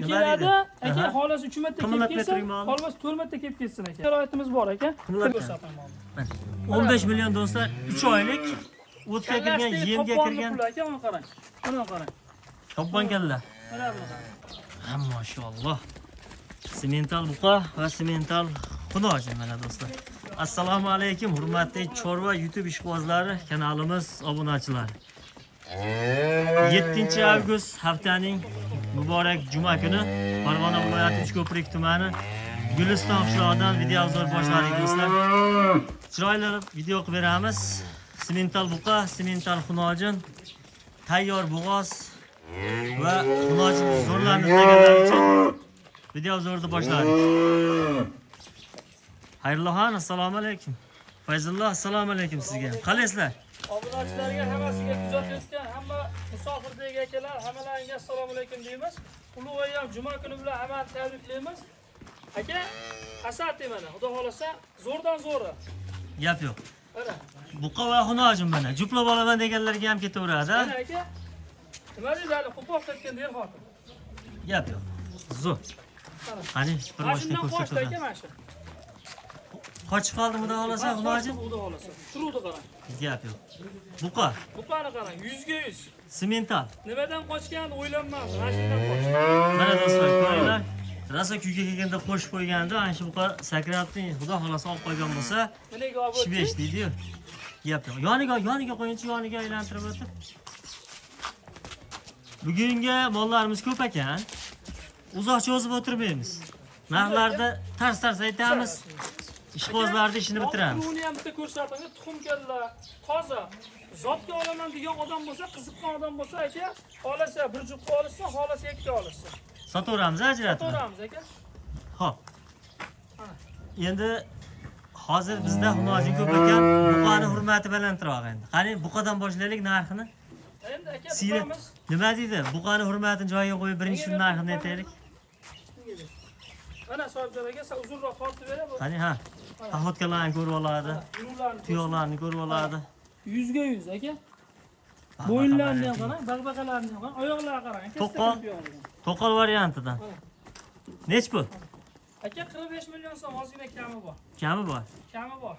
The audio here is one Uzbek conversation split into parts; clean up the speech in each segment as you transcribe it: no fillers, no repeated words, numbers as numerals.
Keladi aka, Aha. xohlasa 3 marta kelib Qimmatlatmay ketsin, turing molni. xohlasa 4 marta kelib ketsin aka. Sharoitimiz bor aka. Qimmatlatma. Ko'rsating molni. 15 million do'stlar, 3 oylik o'tga kirgan, Kallasidagi yemga topponni kirgan puli aka, uni qarang. Buni qarang. topgan kalla. Mana buni qarang. Ha, mashalloh. Semental buqa va semental xunojin mana do'stlar. Assalomu alaykum hurmatli Chorva YouTube ishqibozlari, kanalimiz obunachilari. 7 avgust haftaning muborak juma kuni Farg'ona viloyati Uchko'prik tumani Guliston qishlog'idan video obzor boshladik do'stlar. Chiroyli video qilib beramiz. Semental buqa, semental xunojin, tayyor bo'g'oz va xunojin zo'rlarni izlaganlar uchun video obzorni boshladik. Xayrullohon, assalomu alaykum. Fayzulloh, assalomu alaykum sizga. Qalaysizlar? Obunachilarga hammasiga kuzatayotgan hamma musofirdagi akalar, hammalaringga assalomu alaykum deymiz. Ulug' ayyom juma kuni bilan hammani tabriklaymiz. Aka, asad mana, xudo xolasa, zo'rdan zo'ri. Gap yo'q. Mana, Buqa va xunojin mana. Juplab olaman deganlarga ham ketaveradi. mana aka. Nima deydi hali qo'poq ketgan der xotin. Gap yo'q. Zo'r. Mana. Qani bir Mana boshdan shundan qochdi ko'rsataveramiz. aka mana shu. Qochib qoldi xudo xolasa xunojin. Xudo xolasa. Turuvdi qarang. Gap yo'q. Buqa, Buqani qarang, 100 ga 100. semental. Nimadan qochgan o'ylanmas, mana shundan qochdi. Mana do'stlar, ko'ringlar. Rosa kuyga kelganda qo'shib qo'yganda ana shu buqa sakrabdi, xudo xolasa olib qo'ygan bo'lsa, Nimaga olib ish besh deydi-yu. Gap yo'q. Yoniga, yoniga qo'yingchi, yoniga aylantirib o'tib. Bugungi mollarimiz ko'p ekan. Uzoq cho'zib o'tirmaymiz. Narxlarni tars-tars aytamiz. Ishqibozlarni ishini bitiramiz. Tuxumini ham bitta ko'rsating, tuxum kalla, toza. Zotga olaman degan odam bo'lsa, qiziqqan odam bo'lsa aka, xohlasa bir jupqa olishsin, xohlasa ikkita olishsin. Sotaveramiz ajratib. Sotaveramiz aka. Xo'p. Endi hozir bizda xunojin ko'p ekan, buqani hurmati balandroq endi. Qani buqadan boshlaylik narxini. Endi aka, Siyra buqamiz. Nima deydi? Buqani hurmatini joyiga qo'yib birinchi shuni narxini aytaylik. Mana sohibjon aka, sen uzunroq tortib bera bu. Qani ha. Paxotkalarni ko'rib oladi, Yuruvlarni tuyoqlarni ko'rib oladi. 100 ga 100 aka. Bo'yinlarini ham qarang, bag'baqalarini ham qarang, oyoqlarini qarang. Aka, To'qol. To'qol variantidan. Nech pul? Aka 45 million so'm ozgina kami bor. Kami bor. Kami bor.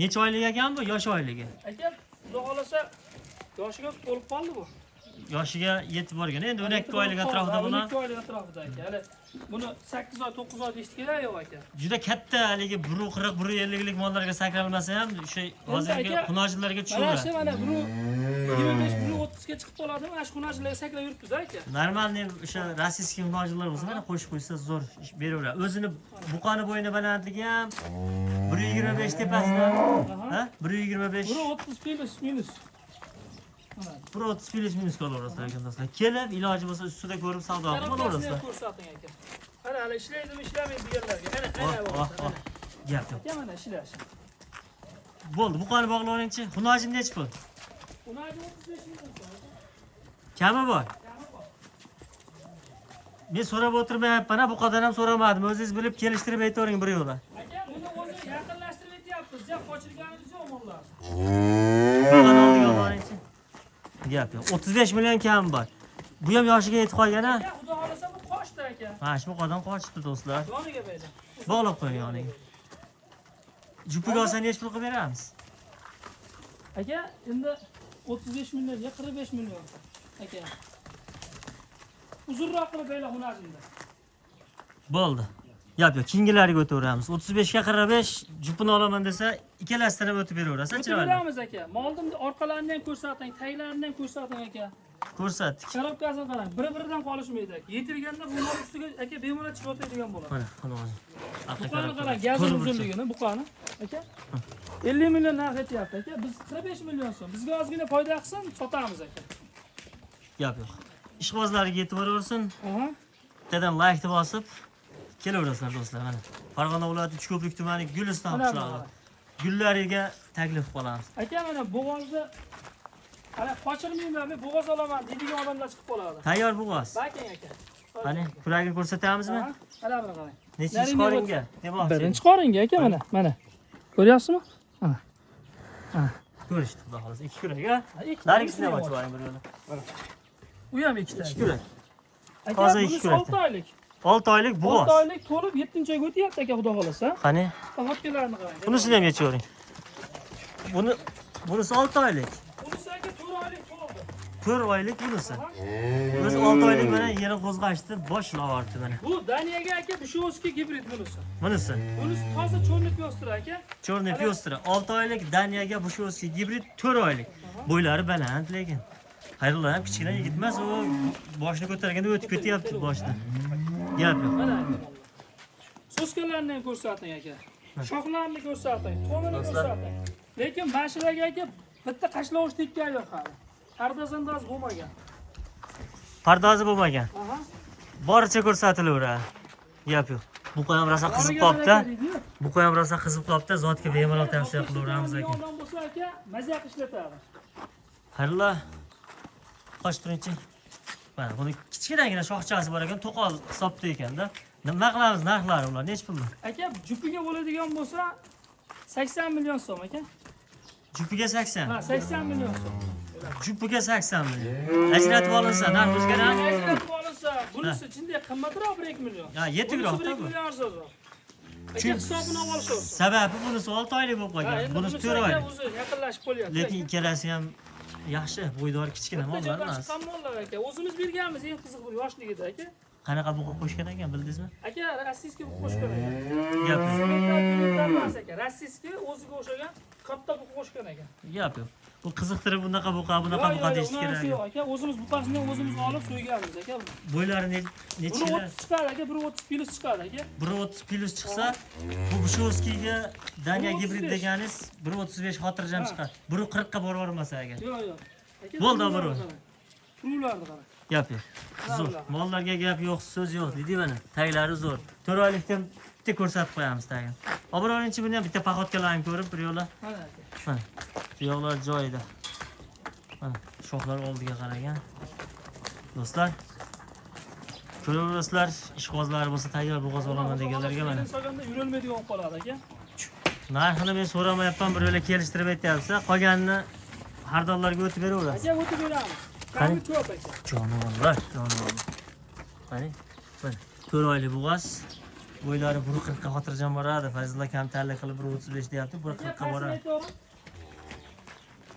Necha oylik ekan bu? Yosh oyligi. Aka, xudo xolasa yoshiga to'lib qoldi bu. Yoshiga yetib borgan. Endi 12 oylik atrofida bular. 12 oylik atrofida aka. Hali buni 8 oy, 9 oy deyishdi kerak yo'q aka. Juda katta haligi 1.40, 1.50lik mollarga sakralmasa ham o'sha hozirgi aka, xunojinlarga Mana shu tushaveradi. mana 1.25, 1.30 ga chiqib qoladimi? Mana shu xunachilarga sakrab yuribdi-da aka. Normalniy o'sha rossiyskiy xunojinlar bo'lsa mana qo'shib qo'ysa zo'r ish beraveradi. O'zini buqani bo'yni balandligi ham 1.25 tepasida. Ha? 1.25. 1.30 plus minus. Mana. 1.30 plus minus qolaverasizlar ekan do'stlar. Kelib iloji bo'lsa ustida ko'rib savdo qilib Korobkasini ham olaverasizlar. ko'rsating aka. Mana hali ishlaydimi, ishlamaydi deganlarga. Mana, Oh, ana oh, bo'lsa. oh. Gap yo'q. Aka mana ishlash. Bo'ldi, buqani bog'laveringchi. Xunojin nechi pul? Ularga 35 million so'm aka. Kami bor. Kami bor. Men so'rab o'tirmayapman, ha, buqadan ham so'ramadim. O'zingiz bilib kelishtirib aytavering bir yo'la. Aka, buni o'zi yaqinlashtirib aytyapmiz. Ja qochirganimiz yo'q mollarni. Buqani oldiga olib boringchi. Gap yo'q. 35 million kami bor. Bu ham yoshiga yetib qolgan ha. Aka, xudo xolasa bu qochdi aka. Mana shu buqadan qochibdi do'stlar. Yoniga berdi. Bog'lab qo'ying yoniga. Jupiga olsa nechi pul qilib beramiz? Aka, endi 35 millionga 45 million. Aka. Uzunroq qilib beyla hunajinda. Bo'ldi. Gap yo'q. Keyingilariga o'taveramiz. 35 ga 45 jupini olaman desa, ikkalasidan ham o'tib beraverasiz, O'tib chiroyli. beramiz aka. Molni orqalarini ham ko'rsating, taglarini ham ko'rsating aka. Ko'rsatdik. Korobkasini qarang, bir-biridan qolishmaydi aka. Yetilganda bu mol ustiga aka bemalol chiqib o'tadigan bo'ladi. Mana, mana. Arqa Buqani qarab qarang, qo'ying. gazini To'g'ri burchak. uzunligini, buqani aka. 50 million narx aytyapti aka. Biz 45 million so'm. Bizga ozgina foyda qilsin, sotamiz aka. Gap yo'q. Ishqibozlarga yetib boraversin. Aha. Bittadan like bosib kelaverasizlar do'stlar mana. Farg'ona viloyati Uchko'prik tumani Guliston Mana qishlog'i. Gullariga taklif qilamiz. Aka mana bo'g'ozni ana qochirmayman, men bo'g'oz olaman deydigan odamlar chiqib qoladi. Tayyor bo'g'oz. Baking aka. Qani, kuragini ko'rsatamizmi? Aha, Mana buni qarang. Nechinchi Naringa qoringa? Demoqchi. Birinchi qoringa aka mana, mana. Ko'ryapsizmi? Mana. Ko'rishdi xudo xohlasa. Ikki kurak, ha? Ikkita. Narigisini ham ochib oling bir yo'la. U ham ikkita. Ikki kurak. Aka, Toza buni ikki kurak. 6 oylik. 6 oylik 6 bo'g'oz. Oylik to'lib 7 oyga o'tyapti aka, xudo xolasa. Qani? Poxodkalarni qarang. Bunisini ham yechavering. Bunisi 6 oylik. Bunisi aka 4 oylik to'ldi. 4 oylik bunisi. O'zi 6 oylik mana yeri qo'zg'ashdi, boshlab mana. Bu Daniyaga aka Bushovskiy gibrid bunisi. Bunisi Bunisi toza cho'rni пёстрый aka. Черный пёстрый 6 oylik Daniyaga Bushovskiy gibrid 4 oylik. Bo'ylari baland lekin. Xayrullo ham kichkina yigit emas, u boshini ko'targanda o'tib ketyapti boshini. Gap yo'q. Mana aka. Soskalarni ham ko'rsating aka. Shoxlarni ko'rsating, to'mini ko'rsating. Lekin mana shularga aka bitta qashlavish tekkan yo'q hali. Pardozandoz bo'lmagan. Pardozi bo'lmagan. Aha. Boricha ko'rsatilaveradi. Gap yo'q. Bu ham rosa qizib qolibdi. Bu ham rosa qizib qolibdi. Zotga bemalol tavsiya qilaveramiz aka. Odam bo'lsa aka, maza qilib ishlatadi. Xayrullo. Qoch turingchi. Mana buni kichkinagina shoxchasi bor ekan, to'qol hisobda ekanda. Nima qilamiz narxlari ular nechi puldan? Aka, jupiga bo'ladigan bo'lsa 80 million so'm aka. Jupiga 80. Ha, 80 million so'm. Jupiga 80 million. Ajratib olinsa narx o'zgaradimi? Ajratib olinsa, bunisi chinday qimmatroq 1 million. Ha, yetukroq Bunisi 1 da bu. million arzonroq. Aka, Chunki hisobini olishasiz. Sababi bunisi 6 oylik bo'lib Ha, qolgan. endi Bunisi bunisi 4 aka oylik. o'zi yaqinlashib qolyapti. Lekin ikkalasi ham yaxshi, bo'ydor kichkina Bitta mollar joydan emas. chiqqan mollar aka. O'zimiz berganmiz, eng qizig'i bu yoshligida aka. Qanaqa buqa qo'shgan ekan, bildingizmi? Aka, rossiyskiy buqa qo'shgan ekan. Gap yo'q. Semental gibriddan emas aka. Rossiyskiy o'ziga o'xshagan katta buqa qo'shgan ekan. Gap yo'q. Bu qiziqtirib bunaqa buqa, bunaqa Yo'q, buqa yo'q, deyish yo'q, kerak. unaqasi yo'q aka. O'zimiz buqasini o'zimiz olib so'yganmiz aka buni. Bo'ylari necha Buni kilo? 30 chiqadi aka, biri 30 plyus chiqadi aka. 1.30 plyus chiqsa, bu Bushovskiyga Daniya 1.35. gibrid deganingiz 1.35 xotirjam Ha. chiqadi. 1.40 ga borib olmasa agar. Yo'q, yo'q. Aka, Bo'ldi, turuvlarni obro'. qarang. Turuvlarni qarang. Gap yo'q. Zo'r. Ular. Mollarga gap yo'q, so'z yo'q deydi mana. Taglari zo'r. 4 oylikdan bitta ko'rsatib qo'yamiz tagini. Obro'ninchi buni ham bitta poxodkalarni ko'rib bir yo'la. Mana aka. Mana. Tuyoqlar joyida. Mana shoxlar oldiga qaragan. Do'stlar, ko'raverasizlar, ishqibozlari bo'lsa tayyor bo'g'oz olaman deganlarga mana. Solganda yurolmaydigan bo'lib qoladi aka. Narxini men so'ramayapman, bir yo'la kelishtirib aytyapsiz. Qolganini xaridorlarga o'tib beraverasiz. Aka, o'tib beramiz. Qani? Kami ko'p aka. Jonivorlar, jonivorlar. Qani? Mana 4 oylik bo'g'oz. Bo'ylari 1.40 ga xotirjam boradi. Fazillar kamtarlik qilib 1.35 deyapti, Aka, 1.40 ga qaysini boradi. aytaverin?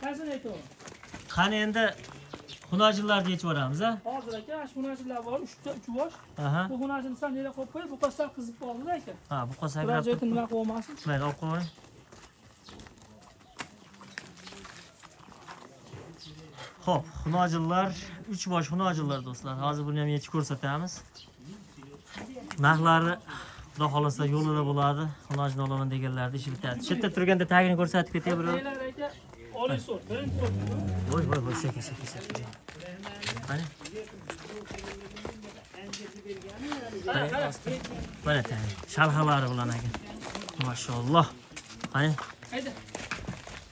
Qaysini aytaverin? Qani endi xunojillarni yechib yuboramiz, a? Hozir aka, shu xunajinlar bor, 3 ta 3 bosh. Aha. Bu xunajinni sal nera qo'yib qo'y, bu sal qizib qoldi aka. Ha, bu Biror sakrab joyda turibdi. nima qilib olmasin. Mayli, olib qo'ying. Xo'p, xunojillar, 3 bosh xunojillar do'stlar. Hozir buni ham yechib ko'rsatamiz. Narxlari xudo xolasa yo'lida bo'ladi. Xunojini olaman deganlarda ishi bitadi. Shu yerda turganda tagini ko'rsatib ketay birov. Neylar aka, oliy sort, birinchi sort bu. Voy voy voy, sekin sekin sekin. Qani? Qara, qara. Mana tagi. Shalxalari bilan aka. Mashalloh. Qani? Hayda.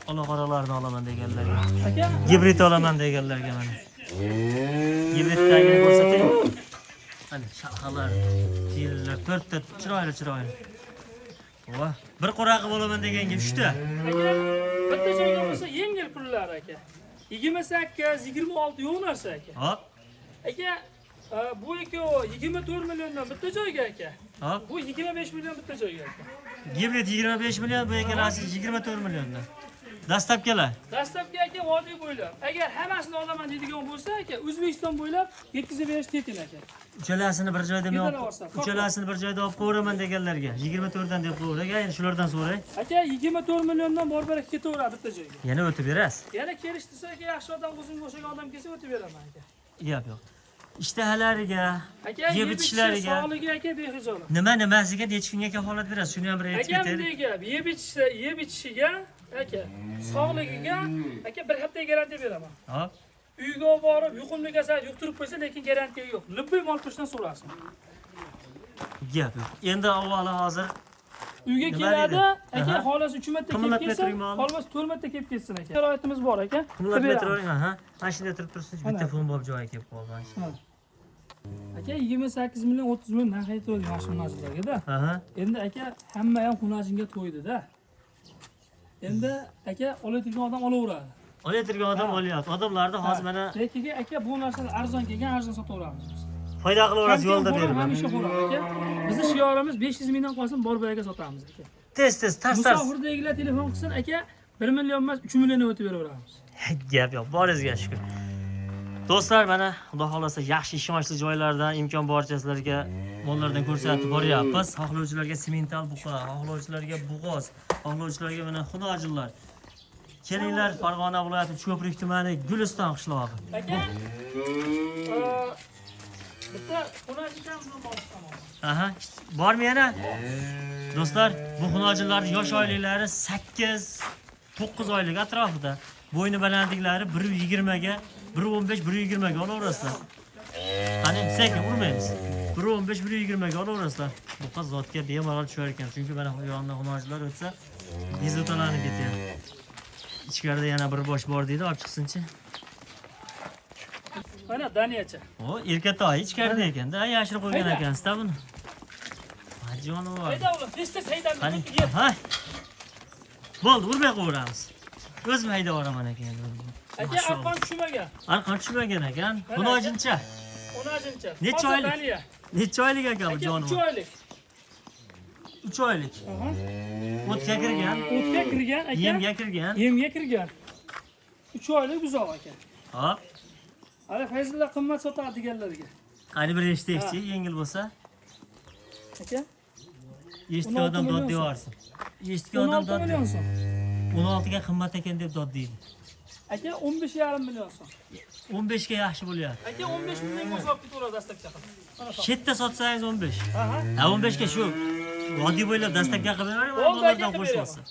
Ola qoralarni olaman deganlarga. Aka, Gibrid olaman deganlarga mana. Gibrid tagini ko'rsatay. Mana shalxalar, jillar, to'rtta chiroyli chiroyli. Va bir qora qilib olaman deganga 3 ta. Aka, bitta joyga bo'lsa yengil pullar aka. 28, 26 yo'q narsa aka. Hop, Aka, bu ikkovi 24 milliondan bitta joyga aka. hop. Bu 25 million bitta joyga aka. Gibrid 25 million, bu ikkalasi 24 milliondan. Dastlabkilar. Dastlabki aka vodiy bo'ylab. Agar hammasini olaman deydigan bo'lsa aka, O'zbekiston bo'ylab yetkazib berish tekin aka. Uchalasini bir joyda men Ketana olsa, uchalasini bir joyda olib qo'yaveraman deganlarga 24 dan deb qo'yaveradi. Endi shulardan so'ray. Aka, 24 milliondan bor bera ketaveradi bitta joyga. Yana o'tib berasiz. Yana kelishtirsa aka, yaxshi odam, o'zimga o'xshagan odam kelsa o'tib beraman aka. Gap yo'q. Ishtahalariga, Aka, yeb yeb ichishlariga, sog'ligiga aka behijolat. nima nimasiga necha kunga kafolat berasiz? Shuni ham bir aytib Aka, ketaylik. bunday gap, yeb ichsa, yeb ichishiga aka, sog'ligiga aka bir hafta garantiya beraman. Hop. Uyga olib borib, yuqumli kasal yuqtirib qo'ysa, lekin garantiya yo'q. Любой mol qo'shdan so'rasin. Gap yo'q. Endi avvalo hozir Uyga Nima keladi, deydi? aka, Aha. xolos 3 marta kelib Qimmatlatib ketsin, turing molni. xolos 4 marta kelib ketsin aka. Sharoitimiz bor aka. qimmat Qilib beramiz. metro, aha. Mana shunday turib tursin, bitta Mana. fon bo'lib joyi kelib qoldi. Mana shu. Ha. Aka, 28 million 30 million narx aytyapti mana shu narsalarga-da. Aha. Endi aka, hamma ham xunajinga to'ydi-da. Endi aka, oladigan odam olaveradi. Olayotgan odam olyapti. Odamlarda hozir mana Lekin aka, bu narsalar arzon kelgan, arzon sotaveramiz biz. Foyda qilaverasiz yo'lda berib. Hamisha xo'rak aka. Bizni shiorimiz 500 mingdan qolsin, borib aka sotamiz aka. Tez tez, tars tars. Musofirdagilar telefon qilsin aka, 1 million emas, 3 million o'tib beraveramiz. Gap yo'q, boringizga shukur. Do'stlar, mana Xudo xolasa yaxshi ishonchli joylardan imkon boricha sizlarga mollardan ko'rsatib boryapmiz. Xohlovchilarga simental buqa, xohlovchilarga bo'g'oz, xohlovchilarga mana xunojillar. Kelinglar Farg'ona viloyati Uchko'prik tumani Guliston qishlog'i. Aka, bitta xunojildan bor tamom. Aha, bormi yana? Do'stlar, bu xunojillarning yosh oyliklari 8-9 oylik atrofida. Bo'yni balandliklari 1.20 ga, 1.15, 1.20 ga olaverasizlar. Qani, sekin urmaymiz. 1.15, 1.20 ga olaverasizlar. Buqa zotga bemalol tushar ekan, chunki mana yonidan xunojillar o'tsa, bezovtalanib ketyapti. Ichkarida yana bir bosh bor deydi, olib chiqsinchi. Mana Daniyacha. O, erkatoy ichkarida ekanda, yashirib qo'ygan Hayda. ekansizda buni. Ha, jonivor. Hayda o'g'lim, tez tez haydab Qani? yer. Ha. Bo'ldi, urmay qo'yaveramiz. O'zim haydab yuboraman ekan endi. Aka, Mashalloh. arqon tushmagan. Arqon tushmagan ekan. Mana Xunojincha. Xunojincha. Necha Toza oylik? Daniya. Necha oylik ekan bu Aka, 3 jonivor? oylik. 3 oylik. Aha. O'tga kirgan, O'tga kirgan aka. yemga kirgan. Yemga kirgan. 3 oylik buzoq aka. Hop. Hali Fayzulla qimmat sotadi deganlarga. Qani bir eshitaylikchi, yengil bo'lsa. Aka, Eshitgan 16 odam dod million so'm. deyorsin. Eshitgan odam 16 dod million so'm. 16 ga qimmat ekan deb dod deydi. Aka, 15,5 million so'm. 15 ga yaxshi bo'lyapti. Aka, 15 millionga olib ketaveradi dastlabki qilib. Mana shu. Chetda sotsangiz 15. Aha. Ha, 15 ga shu vodiy bo'ylab dastlabki qilib beraman, Bo'ldi, aka, bozordan qilib qo'shib beraman. olsa.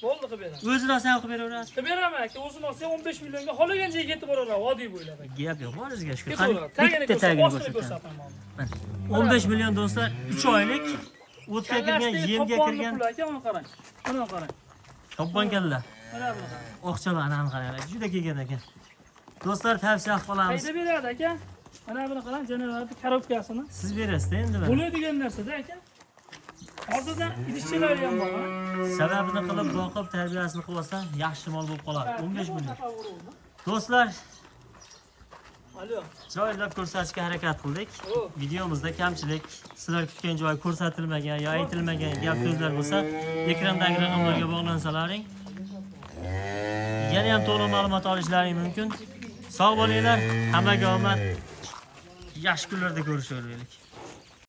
Bo'ldi, qilib beraman. O'zini olsa ham qilib beraverasiz. Qilib beraman aka, o'zim olsa 15 millionga xohlagan joyga yetib boraveradi, vodiy bo'ylab aka. Gap yo'q, boringizga shukur. Qani, Ketaveradi. Tagini bitta ko'rsat, tagini ostini ko'rsataman. ko'rsataman. 15 million do'stlar, 3 oylik o'tga kirgan, Kallasidagi yemga topponni kirgan puli aka, uni qarang. Buni qarang. topgan kalla. Mana buni qarang. Oqchalar anani qaranglar, juda kelgan ekan. Do'stlar, tavsiya qilib qolamiz. Qayda beradi aka? Mana buni qarang, janavorni korobkasini. Siz berasiz endi mana. Bo'ladigan narsa-da aka. Hozirdan idishchalari ham bor. Ha? Sababini qilib, boqib, tarbiyasini qilib olsa, yaxshi mol bo'lib qoladi. 15 million. Do'stlar, Alo. chiroylab ko'rsatishga harakat qildik. O. Videomizda kamchilik, sizlar kutgan joy ko'rsatilmagan yo aytilmagan gap so'zlar bo'lsa, ekrandagi raqamlarga bog'lansalaring, yana ham to'liq ma'lumot olishlaring mumkin. Sog' bo'linglar, hammaga omad. Yaxshi kunlarda ko'rishaveraylik.